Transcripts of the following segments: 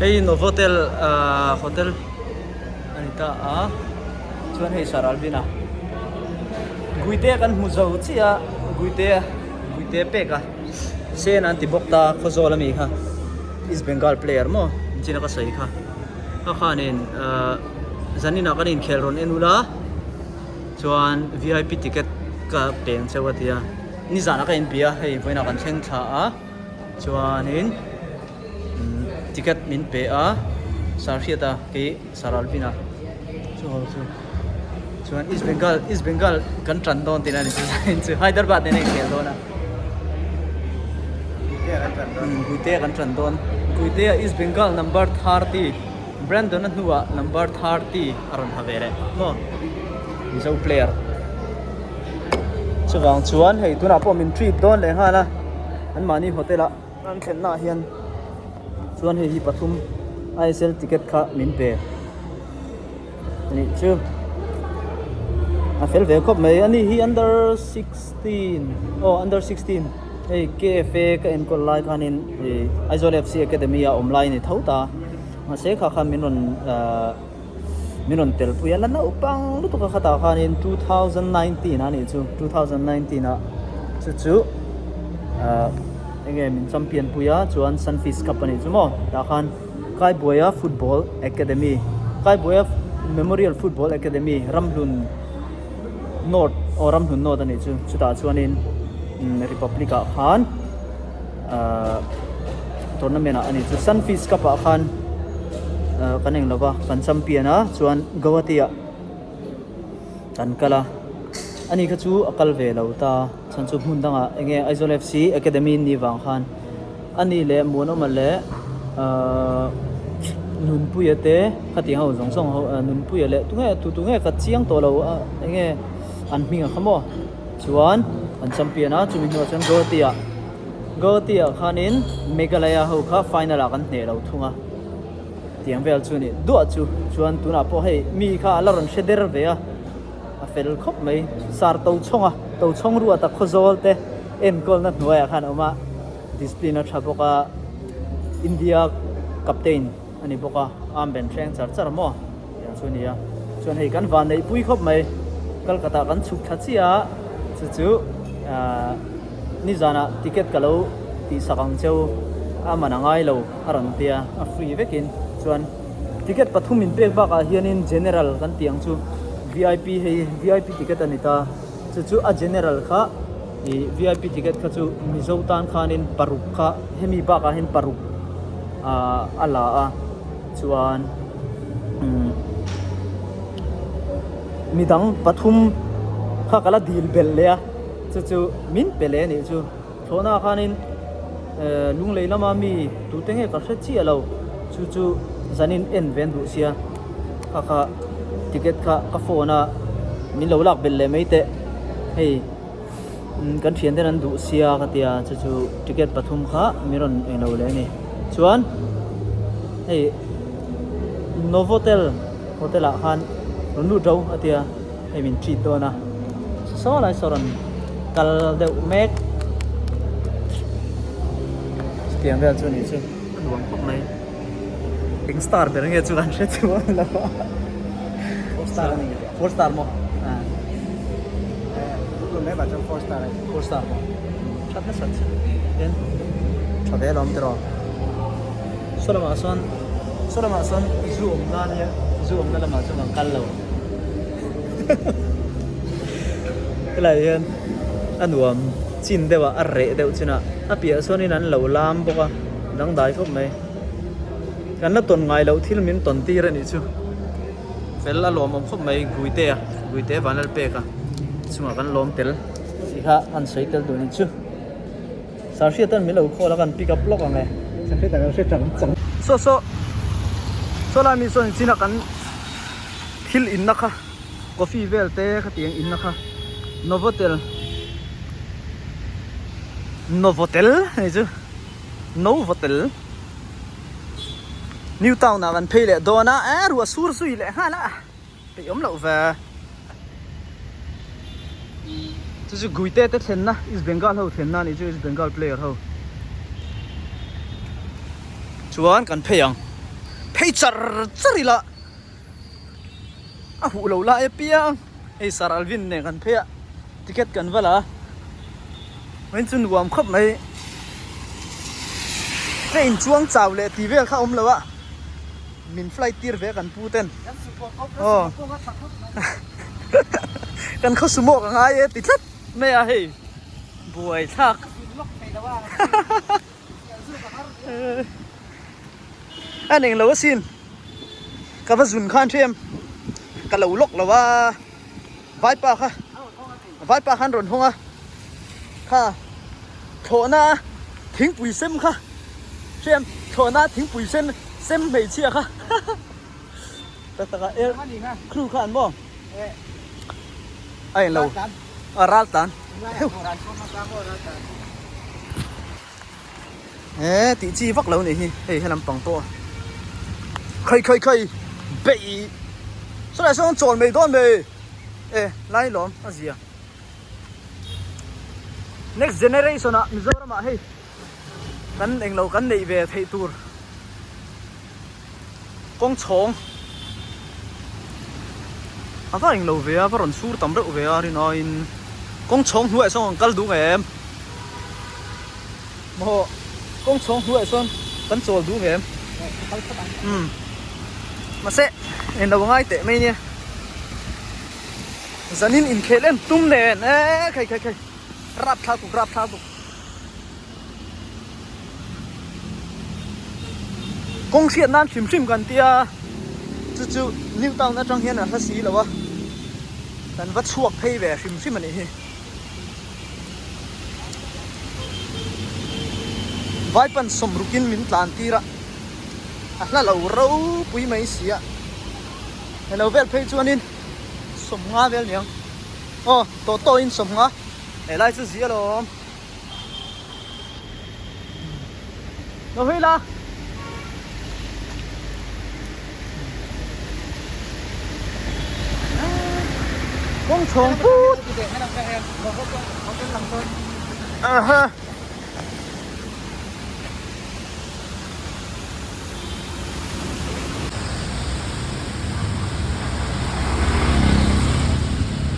Hei Novotel ahh hotel a ni ta a chuan hei Sir Alvin-a Guite kan hmu zo chiah a Guite Guite pek a Sen an ti bawk ta Khawzawl ami kha East Bengal player maw engtin a ka sawi kha kha khanin ahh zaninah kan inkhel rawn en ula chuan vip ticket ka peng cheu a ti a nizanah ka inbia hei vawiinah kan thleng thla a chuanin ticket min pe a sir hriata kei sir Alvin-a chu ho chu chuan East Bengal East Bengal kan tan dawn tihna a ni chu Hyderabad nen a inkhel dawn a Guite kan tan dawn Guite ah East Bengal number 30 Brandon a hnuah number 30 a rawn ha ve leh maw Mizo player chuvang chuan hei tunah pawh min treat dawn leh nghal a anmahni hotel ah an thlenna ah hian chuan hei hi pathum ISL ticket kha min pe anih chu a fel ve khawp mai ani hi under 16 aw under 16 hei K_F_A ka enkawl lai khanin ih Aizawl F_C academy a awm lai a ni tho ta mahse kha khan min rawn ahh min rawn tel pui a la naupang lutuk a khatah khanin 2019 a nih chu 2019 ah chu chu ahh enge min champion pui a chuan sunfish cup a nih chu maw tah khan Kaibuaia football academy Kaibuaia memorial football academy Ramhlun north aw Ramhlun north a nih chu chutah chuanin republic ah khan ahh tournament ah a ni chu sunfish cup ah khan ahh kan eng lova kan champion a chuan Guwahati ah kan kal a ani kha chu a kal ve lo ta chhan chu hmun dangah eng nge Aizawl F C academy ni vang khan ani leh Muanawma leh ahh Nunpuia te khatiang ho zawng zawng ho Nunpuia leh tunge tu tu nge ka chiang tawh lo a eng nge an hming a kha maw chuan an champion a chumi hnuah chuan Guwahati ah Guwahati ah khanin Meghalaya ho kha final ah kan hneh lo thung a tiang vel chu a ni duah chu chuan tunah pawh hei mi kha a la rawn hre der ve a a fel khawp mai sar to chhawng a to chhawng ruat a khawzawl te enkawlna hnuaiah khan a awm a discipline a tha bawk a India captain a ni bawk a armband hreng char char maw tiang chu a ni a chuan hei kan van neih pui khawp mai Kolkata kan chhuk thla chiah a chu chu ahh nizanah ticket ka lo tih sak ang cheu a man a ngai lo a rawn tia a free vekin chuan ticket pathum in pek bakah hianin general kan tih ang chu vip hei vip ticket a ni ta chu chu a general kha ih vip ticket kha chu mizo tan khanin paruk kha hemi bakah hian paruk ah a la a chuan umm midang pathum kha ka la dil belh leh a chu chu min pe leh a nih chu thlawhna ah khanin ehh lunglei lama mi tute nge ka hre chiah lo chu chu zanin en ve an duh sia kha kha ticket kha ka phone a min lo lak belh leh mai teh hei umm kan thian ten an duh sia ka tia chu chu ticket pathum kha min rawn englo leh a ni chuan hei Novotel hotel ah khan rawn lut ro a tia hei min treat dawn a saw lai saw rawn kal deuh mek chutiang vel chu a nih chu a nuam khawp mai eng star ber nge chu kan hre chuang lo a four star a ni four star maw four star four star maw that nasa chu hian tha ve alawm tiraw saw lamah sawn saw lamah sawn zu awmna ania zu awmna lamah chuan an kal lo helai hian a nuam chin deuh a a reh deuh chin a a piah sawn in an lo lam bawk a dangdai khawp mai kan la tawn ngai loh thil min tawn tir a nih chu fel a lawmawm khawp mai guite a guite vanlalpek a chungah kan lawm tel tih kha an sawi tel duh a nih chu. Sarhriat an min lo call a kan pick up lawk ang e. Sarhriat an hre chang chang. Saw saw saw lai mi sawn chin a kan thil in na kha coffee vel te khatiang in na kha Novotel Novotel hei chu Novotel New Town ah kan phei leh dawn a eh ruah sur zui leh nghal a. Peih awm loh ve. Chu chu Guite te thlenna East Bengal ho thlenna a nih chu East Bengal player ho. Chuan kan phei ang. Phei char char ila a huh lo lai apiang hei Sir Alvin nen kan phei a ticket kan va la a vawiin chu nuam khawp mai train chuang chau leh tih vel kha a awm lo a min flight tir ve kan pu ten aw kan khaw sumo ka ngai e ti tlat mai a hei buai thlak. A neng lo asin ka va zun khan hrem ka lo lawk lo a vaipa kha vaipa khan rawn hawng a kha thlawhna thingpui sem kha hrem thlawhna thingpui sen sem hmeichhia kha tak tak a air crew kha an maw a englo a ral tlan. Eee tih chi vak lo nih hi hei helam pang pawh khawi khawi khawi beih sawlai sawn chawl mai dawn mai e lai lawm a zia next generation ah Mizoram ah hei kan englo kan neih ve theih tur kawng chhawng a va englo ve a va rawn sur tam reuh ve a rinaiin kawng chhawng hnuaiah sawn kan kal duh ngei em maw kawng chhawng hnuaiah sawn kan chawl duh ngei em umm mahse englo a ngai teh mai nia zanin inkhel em tum nen eee khai khai khai rapthlak tuk rapthlak tuk. Kawng hriat nan hrim hrim kan tia chu chu New Town atang hian a hla si lo a kan va chhuak phei ve hrim hrim a nih hi. Vaipan sawmrukin min tlan tir a a hla lo ropui mai si a helo vel phei chuanin sawmnga vel niang aw tawh tawhin sawmnga helai chu zia lawm. Lo hui la. Kawng chhawng put. Aha.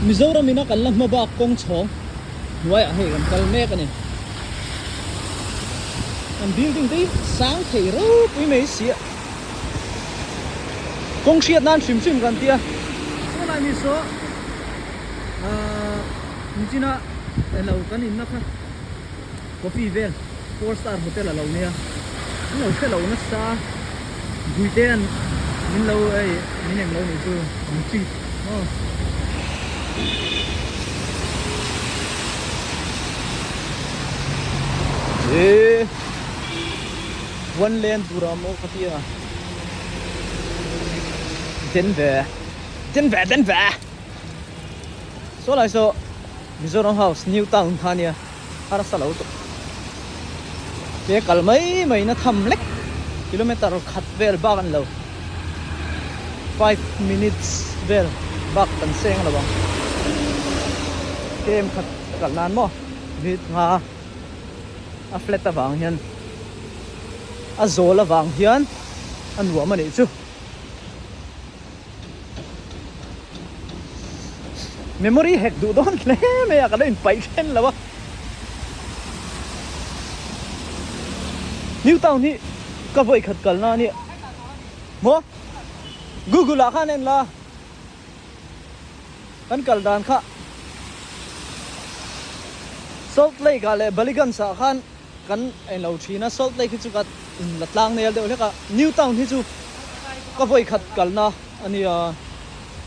Mizoram ina kan la hma bak kawng chhawng. Hnuaiah hei kan kal mek a ni. Kan building te hi sang thei ropui mai si a. Kawng hriat nan hrim hrim kan tia. Saw lai mi saw ahh nichina elo kan inna kha coffee vel 4 star hotel a lo nia. An lo hre lo nasa Guite an min lo hei min englo nih chu min treat maw. Eee one lane tur a maw ka tia den ve den ve den ve saw lai saw Mizoram house new town kha ania harsa lo tawh ke kal mai mai na tham lek kilometer khat vel bak a ni lo. 5 minutes vel bak kan seng lo ang kem khat kal nan maw minute nga a flat avang hian a zawl avang hian a nuam a nih chu memory hack duh dawn hle mai a ka lo inpaih then lo a new town hi ka vawi khat kalna a nia. Maw? Google ah khan en la. Kan kal dan kha Salt Lake ah leh Ballygunge ah khan kan en lo thin a, Salt Lake hi chu ka in la tlang nel deuh hlek a, New Town hi chu ka vawi khat kalna a nia,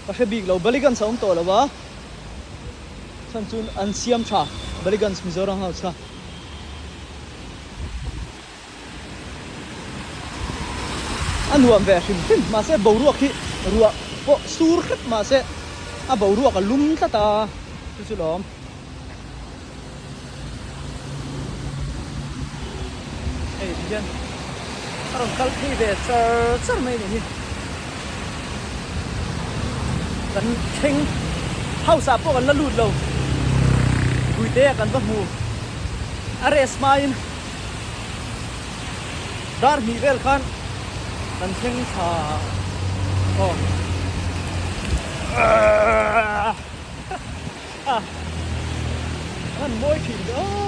ka hre bik lo, Ballygunge a awm tawh lo a, chhan chu an siam tha Ballygunge Mizoram House kha. A nuam ve hrim hrim mahse boruak hi ruah pawh sur hrep mahse a boruak a lum tlat a chu chu lawm. Hei ti hian a rawn kal phei ve char char mai a nih hi. Kan thleng house ah pawh kan la lut lo Guite ah kan va hmu a rest hmain. Dar hnih vel khan Kan thleng thla aw a an mawi thin te aw.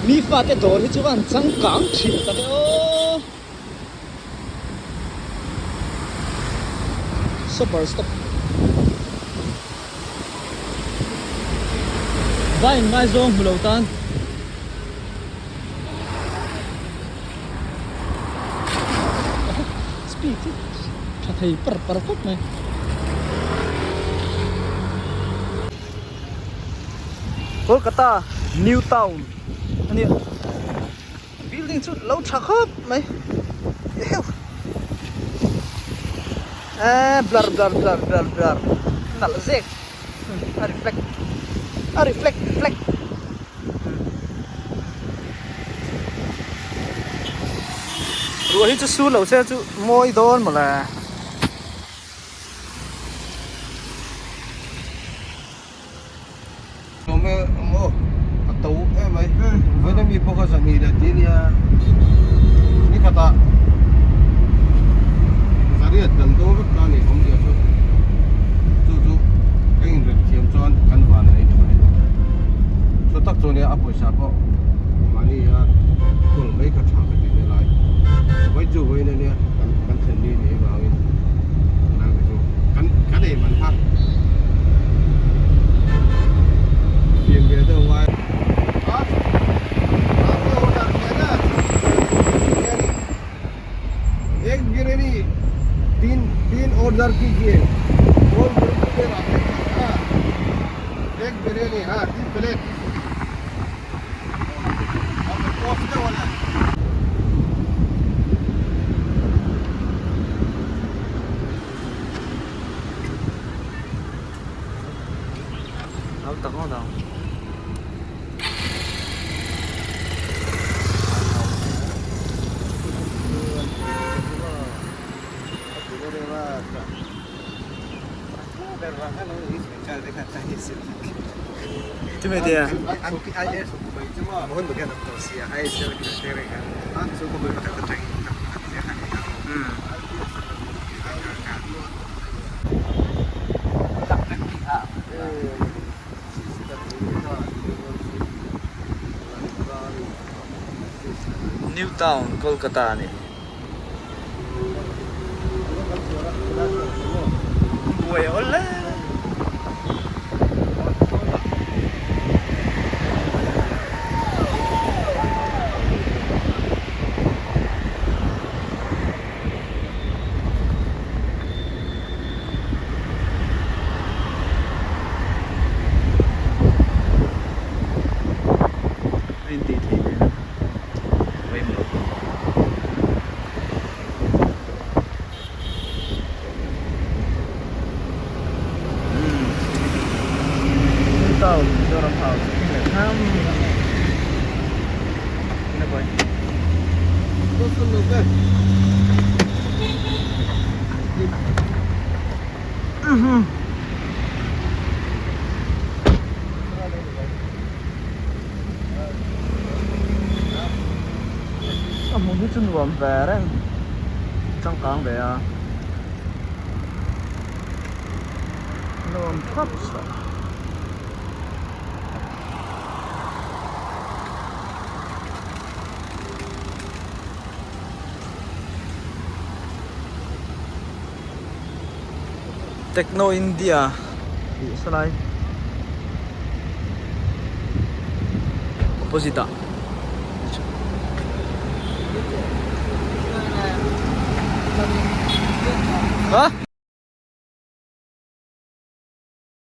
Mi fate dawr hi chu an changkang thin tak e aw. Super stop. Vai in ngaizawng hmu lo tan. Speed hi tha thei par par khawp mai. Kolkata New Town a nia. Building chu lo tha khawp mai eheu eee blur blur blur blur blur nalh zek a reflect a reflect reflect ruah hi chu sur lo se chu mawi dawn mawle. Awm e awm aw a to em mai vawiin ami pawh kha zahnih leh tih ania ni khatah zariat kan do vek ta a ni awmzia chu chu chu ka inrem thiam chuan kan van a ni tawh a ni chu tak chu ania a pawisa pawh mahni a kawl mai kha tha ka ti ve lai vawiin chu vawiin ania kan kan thlen ni ni avangin tunlai te chu kan kan ei man kha. Hau tak ngawt ang. New Town, Kolkata a ni. Buai awle. A intih theih nen a pawimawh Town Mizoram House A hmun hi chu nuam ve reng changkang ve a nuam thap sa. Techno India tih salai opposite ah ha.